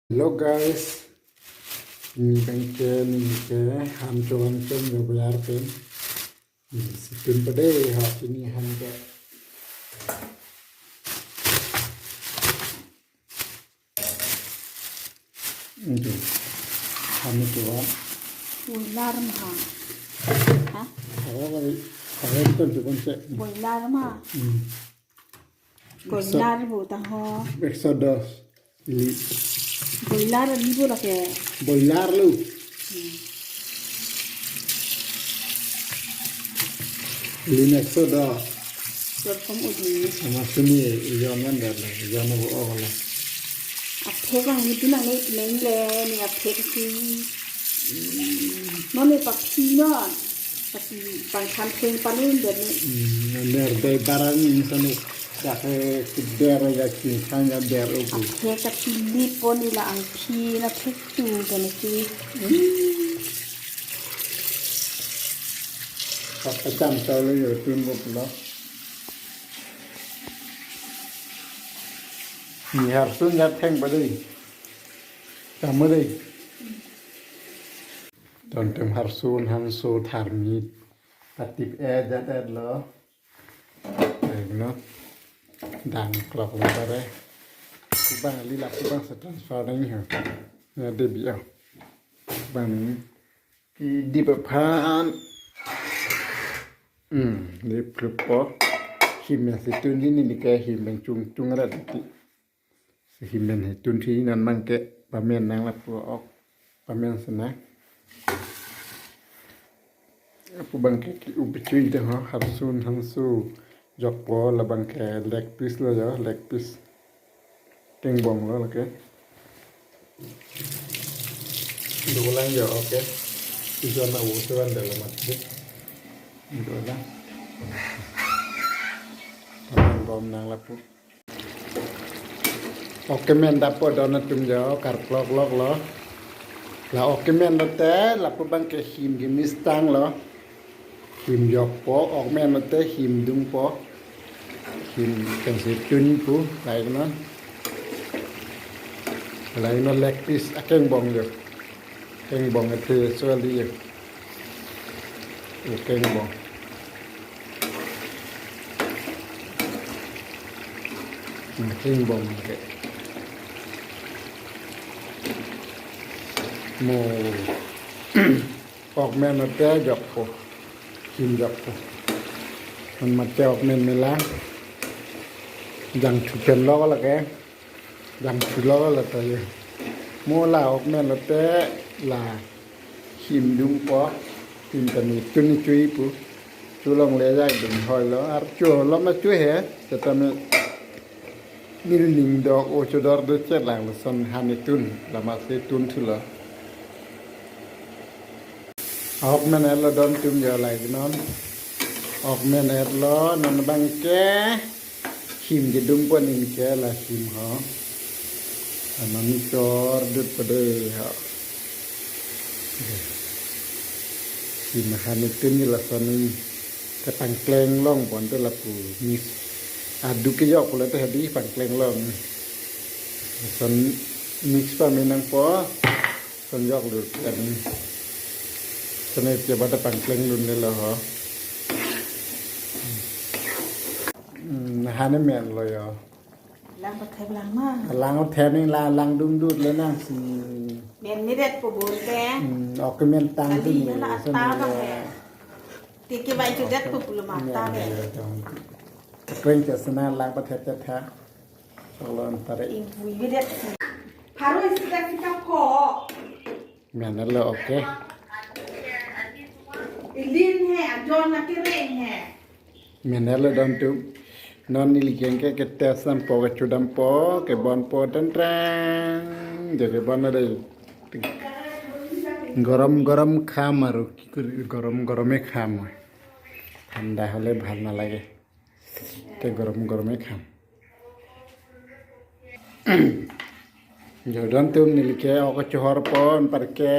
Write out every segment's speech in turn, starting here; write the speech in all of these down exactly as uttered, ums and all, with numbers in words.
Hello guys, neli abang ke, neli ke, han chovan chom jo bayar pen. Hmm, situn pade ha, pini han ke. Itu, han chovan. Boiler ma ha. Ha? Apa kali? Apa itu tu konsep? Boiler ma. Hmm. Boiler bo ta ho. Ekso dos. Ili. Boiler ili bo lake. Boiler lo. Hmm. Ili ekso dos. Dot com odi. Sama sini, ijon man dah lah, ijon bo ok lah. Aphek lang ni pinang ni pinang le, ni aphek si. Hmm. Non ni papi non. Papi pangkhan peng palun deh ni. Hmm, ner dei barang ni sanu. Dak ke keder ya king sang ya der ubu. Aphek kachili pon ila angphi na thek tu kena ki. Pacham chau lo yo tun bo lo. Ni harsun ya theng ba dei. Kamu dei. Don atum harsun hangso tharmit. Patip eh jat eh lo. Baik no. Dang klok lo bare. Kubang lila kubang se transfer nang ho. Ya dei bi ah. Kubang ni. Ki dip aphan. Hmm, dip klok po. Him ya situn ni ni ke him abang chung chung ra ti. Him pen he tun thi non abang ke pamen nang lapu ok pamen sena. Apu abang ke ki upichui de ho harsun hangso jokpo labang ke leg piece lo jo leg piece. Kengbong lo lake. Dolang jo oke. Ijon na usuan dalam mati. Dolang. Bom nang lapu. Ok kemen dapo don atum jo karklok lok lo. La ok kemen lote lapu abang ke him ke mistang lo. Him jokpo ok men lote him dungpo. Him pen situn pu laik non. Laik non leg piece akengbong jo. Kengbong athe so ali yo. O kengbong. Hmm, kengbong ke. Mo ok men lote jokpo. Him jokpo. An mate ok men mela. Jangthu pen lo lake. Jangthu lo la ta ye. Mo la ok men lote la him dungpo. Him ta ni tun ni chui pu. Chulong le jak dun hoi lo. Ar chu lo ma chu he. Teta me nil ning dok o chu dor do chet lang lo son han ni tun. La ma se tun thu lo. Ok men et lo don atum jo laik non. Ok men et lo non abang ke. Him kedungpo ni ke la him ho. Anon chor dut pade ho. Him han ni tun ni lason ni te pangkleng long pon te lapu mix. Aduk kejok pule te hadi pangkleng long. Lason mix pamen nangpo. Son jok lut kan. Sene ke bata pangkleng lun le lo ho. Hmm, han ni men lo yo. Lang pathep lang ma. Lang pathep ni la lang dungdut le nang si. Men ni det pu bun te. Hmm, ok men tang tu ni. Kali na la sen ta ba le. He. Tiki bai chu det pu pulo ma ta be. Kren ke sena lang pathep te tha. Tolon tare. Ing bui be det. Pharo isi ka sika ko. Men et lo oke. Ilin he, ajon na kereng he. Men et lo don atum. Non neli keng ke ke test dampo ke chu dampo ke bonpo tentang. Jadi bon ada gorom gorom kham aru gorom gorom e kham. Thanda hole bhal na lage. Te gorom gorom e kham. Jo don atum neli ke ok chohor pon par ke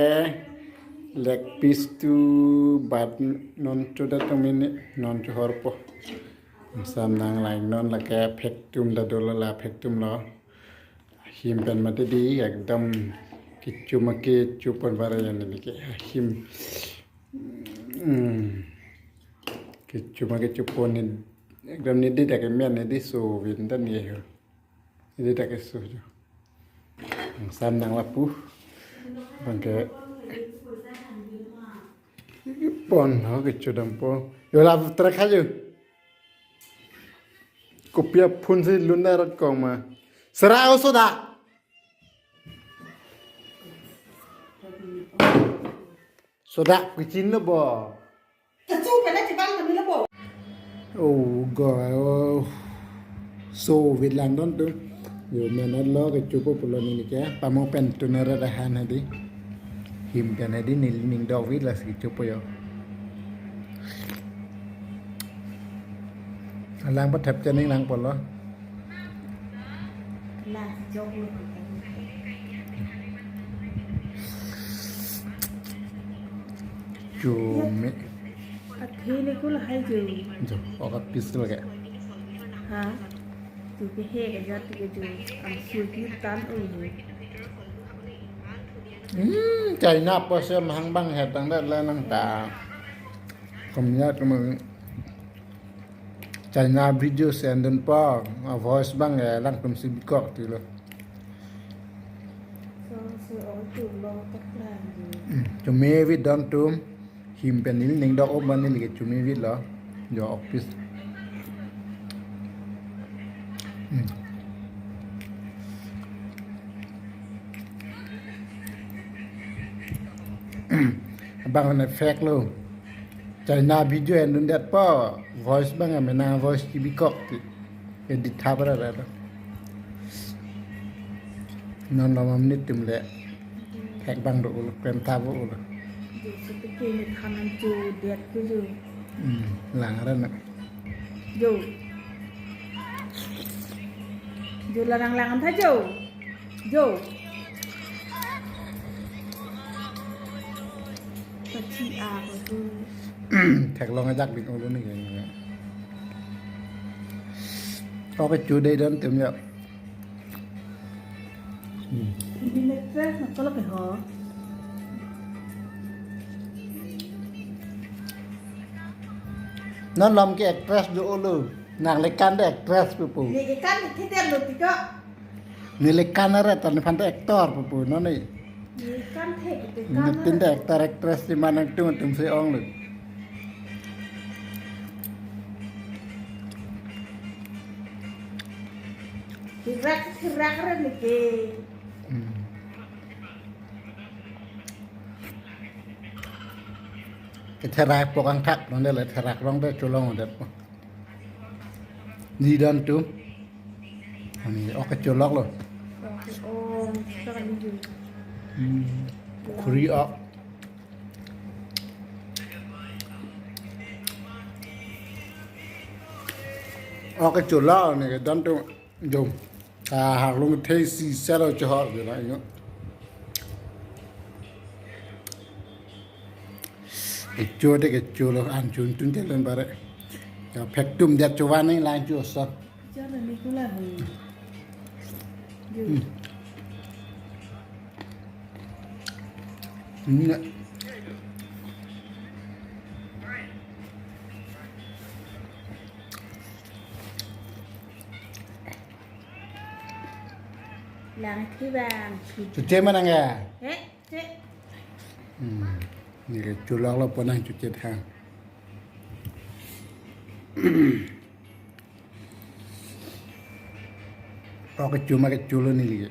leg piece tu bat non chuda tum ini non chohor po. Sam nang lain non lake phek tum da dolo la phek tum lo. Him pen mati di ekdom kecho ma kecho pon bara ya neli ke. Him. Hmm. Kecho ma kecho pon ni ekdom neli dak kemen neli so vin dan ye ho. Neli dak keso jo. Sam nang lapu. Bang ke pon ho kecho dampo. Yo la tra kha jo. Kopi aphun si lun rat kong ma. Sera oso da. Soda kichin lo bo. Kachu pala chibang kami lo bo. Oh, go. Oh. So, wit lang don tu. Yo, menat lo kecho po pulo neli ke. Pamo pen tu nara dahan hadi. Him pen hadi neli ning dok wit la si kecho po yo. Lang pathap chaning lang polo. Lang si jok lo. Chumi. Athe le ko lahai jo. Jo, oka pis lagi. Ha? Tu ke he ke jat tu ke jo. Am su ki tan o he. Hmm, China po se mahang bang he tang dat le nang ta. Kom ya tu mang. China video sendun po, a voice bang eh lang tum si bikok ti lo. So, so, oh, tu lo tak lang di. Hmm, chumi wit don tum, him pen neli ning dok o man neli ke chumi wit lo, jo office. Hmm. Bang ne fake lo. China video endun det po voice bang amena voice T V kok ti. Edit thap ra ra. Non lo mam nit tim le. Thek bang do ulo, pen thap ulo. Jose ke ni thanan jo det ku jo. Hmm, lang ra na. Jo. Jo larang lang tha jo. Jo. Pachi a ko tu. Theklong ajak bin ulo ni ke. Oke, chu dei don tum ya. Hmm. Bin actress na kolok ke ho. Non lom ke actress do ulo. Nang le kan de actress pupu. Ni ke kan ni thedem lo tiko. Ni le kan are tan phan de actor pupu non ni. Ni kan the ke Ni kan tin de actor actress di manang tung tung si ong lo. Hirak hirak re ni ke. Hmm. Ke therak po kangthak non de le therak rong de cholong de po. Ni don tu. Ani oke cholok lo. Oh, sekarang ni. Hmm. Kuri ok. Oke cholok ni ke don tu. Jom. Ah, harlung thei si selo chehor de la ingo. Kecho de kecho lo an chun tun te lem bare. Ya phek tum dia chuan ni lang chu so. Cho ni kula hu. Hmm. Hmm. Lang thi bang. Chuche manang ya? Eh, che. Hmm. Ni ke chulak lo ponang chuche thang. Oke, chuma ke chulo ni li.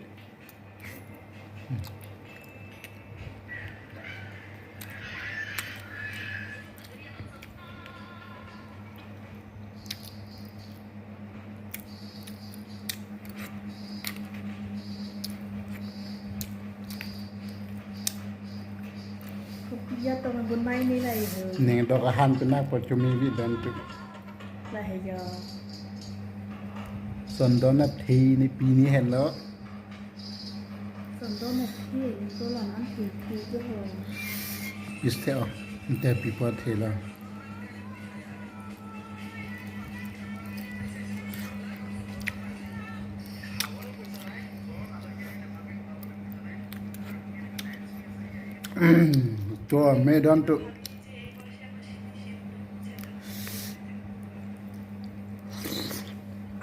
Kopi atum agun mai ni la iho. Ning dok ahan tu nak po chumi bi dan tu. Lahai jo. Sondon athei ni pini henlo. Sondon athei ni tola nan thei thei jo ho. Iste o. Inte pipo thei lo. তো আমি দন্ত।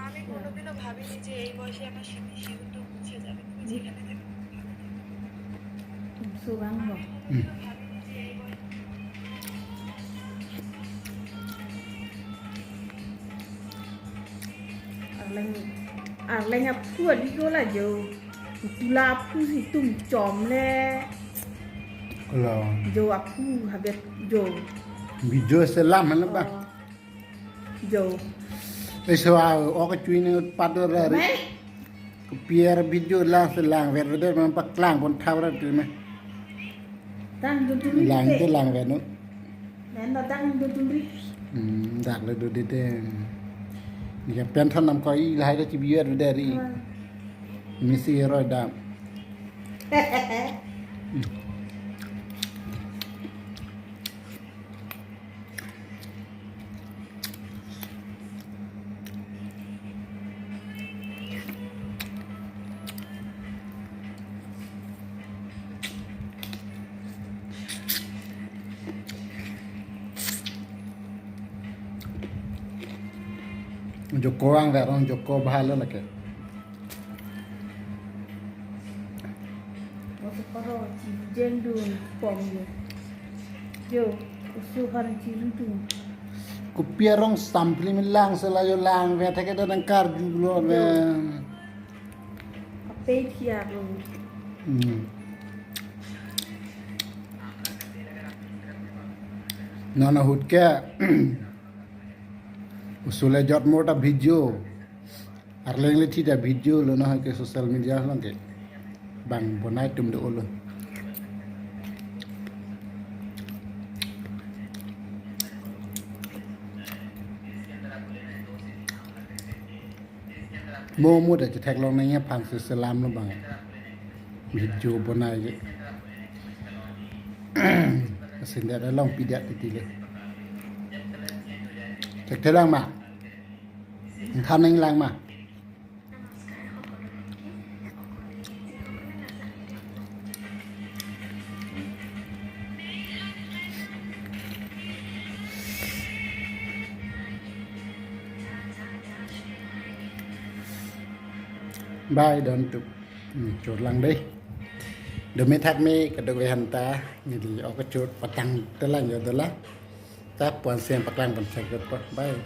আমি কোনোদিনও ভাবিনি যে এই বয়সে আমার স্মৃতি সেগুলো মুছে যাবে। তুমি যেখানে থাকো, Subang bo. কোনোদিনও ভাবিনি যে এই বয়সে Arleng, arleng aphu adi ko la jo. Tula aphu si tum chom le. Kalau Jo aphu habet jo. video selam mana ba? Jo. Eso a ok chui ne pat ra ri. Mai. Kopi ar video lang selang ver ver man paklang pon thau ra tu me. Tang duduri. Lang te lang ver no. Nen no tang duduri. Hmm, dak le du de de. Ni ka pen thon nam ko i lahai da ci biar ver ri. Misi roi dam. Joko ang ver, joko bahal lake. Oso paro ci jeng dun pom yo. Jo, usu han ci rudun. Kopi arong sampli mi lang sela jo lang ver thek da nang karju lo ve. Ape thiar lo. Hmm. Non ahut ke usul le jot mor ta video. Arleng le thi ta video lo na ke social media along ke. Bang bonai tum do lo. Mo mo ta chetheklong nangji aphan si selam lo bang. Video bonai ke. Sindet along pidet titi le. Thekthelang ma. Than nanglang ma. Bye, don tu. Hmm, chot lang dei. Dome thak me kadok ve han ta, neli ok chot patang telang yo dola. Ta puan sen paklang pon chak po. Bye.